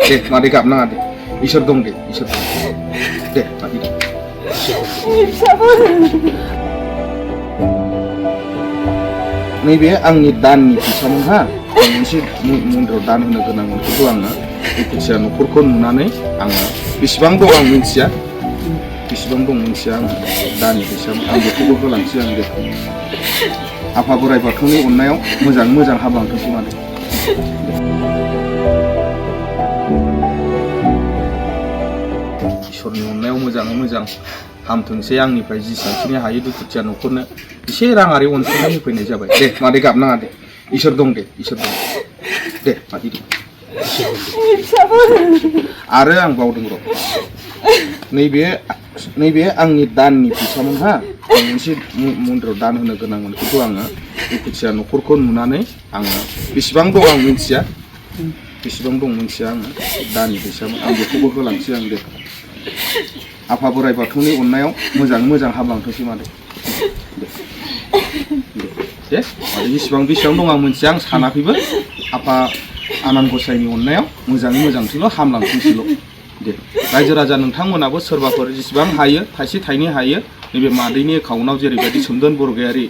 दे मादै गाबनाङा दे इसोर दं दे इसोर दं दे मादै दे नैबे आंनि दाननि फैसामोन हा मोनसे मन्दिराव दान होनो गोनांमोन खिन्थु आङो दुखुथिया न'खरखौ नुनानै आङो बेसेबां दं आं मिन्थिया बेसेबां दं मिन्थिया आङो दाननि फैसामोन आं बेखौबो होलांसै आं दे आफा बोराइ बाथौनि अननायाव मोजाङै मोजां हाबलांथोंसै मादै इसोरनि अननायाव मोजाङै मोजां हामथोंसै आंनिफ्राय जेसेबांखिनि हायो दुखुथिया न'खरनो एसे राङारि अनसुंथाइ होफैनाय जाबाय दे मादै गाबनाङा दे इसोर दं दे इसोर दं दे मादै दे आरो आं बावदों र' नैबे आंनि दाननि फैसामोन हा आं मोनसे मन्दिराव दान होनो गोनांमोन खिन्थु आङो दुखुथिया न'खरखौ नुनानै आङो बेसेबां दं आं मिन्थिया बेसेबां दं मिन्थिया आङो दाननि फैसामोन आं बेखौबो होलांसै आं दे आफा बोराइ बाथौनि अननायाव मोजाङै मोजां हाबलांथोंसै मादै दे मादै बेसेबां दं आं मिन्थिया आं सानाखैबो आफा आनान गसाइनि अननायाव मोजाङै मोजांसैल' हामलांथोंसैल' दे रायजो राजा नोंथांमोनाबो सोरबाफोर जेसेबां हायो थाइसे थाइनै हायो नैबे मादैनि एकाउन्टआव जेरैबायदि सोमदोन बरगयारि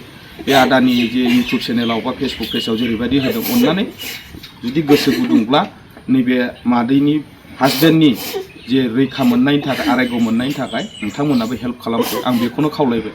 बे आदानि जे इउटुब चेनेलाव बा फेसबुक पेजाव जेरैबायदि होदों अननानै जुदि गोसो गुदुंब्ला नैबे मादैनि हासबेन्डनि जे रैखा मोननायनि थाखाय आरायग' मोननायनि थाखाय नोंथांमोनाबो हेल्प खालामदो आं बेखौनो खावलायबाय।